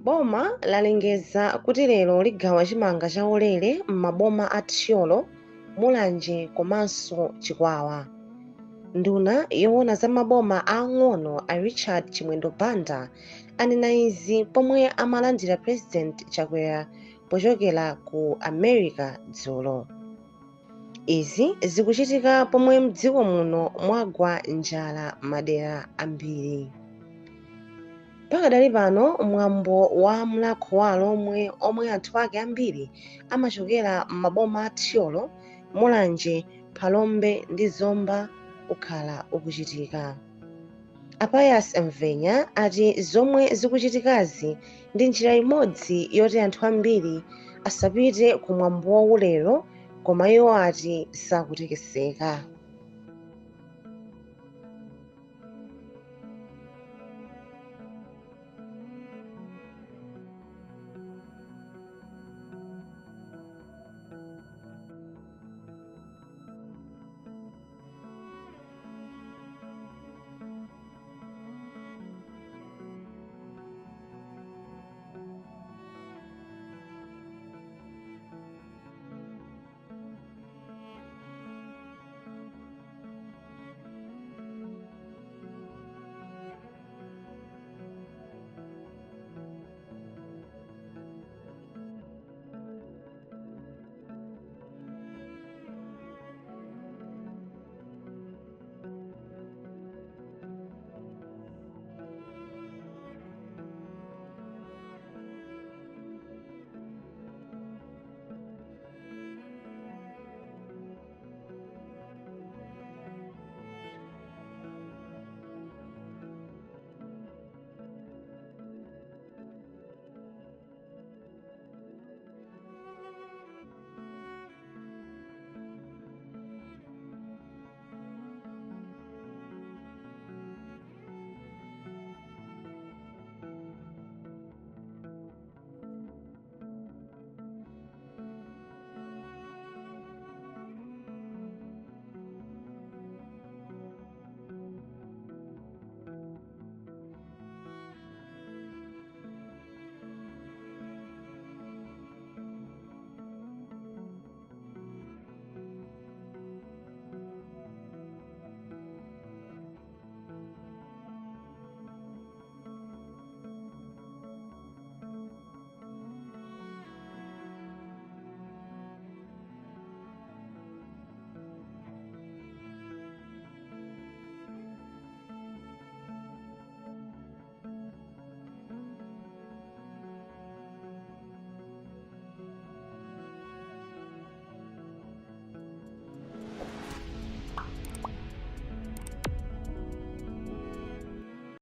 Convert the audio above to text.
Boma lalengeza kuti lero ligawa chimanga chaulere m'maboma a Thyolo, Mulanje komanso Chikwawa. Nduna yoona za maboma aang'ono a Richard Chimwendo Banda anena izi pomwe amalandira President Chakwera pochokera ku America dzulo. Izi zikuchitika pomwe mdziko muno mwagwa njala madera ambiri. Pakadali pano mwambo wa Mlakho wa Alomwe omwe anthu ake ambiri amachokera m'maboma a Thyolo, Mulanje, Phalombe ndi Zomba ukhala ukuchitika. A Pius Mvenya ati zomwe zikuchitikazi ndi njira imodzi yoti anthu ambiri asapite ku mwambowu lero, koma iwo ati sakutekeseka.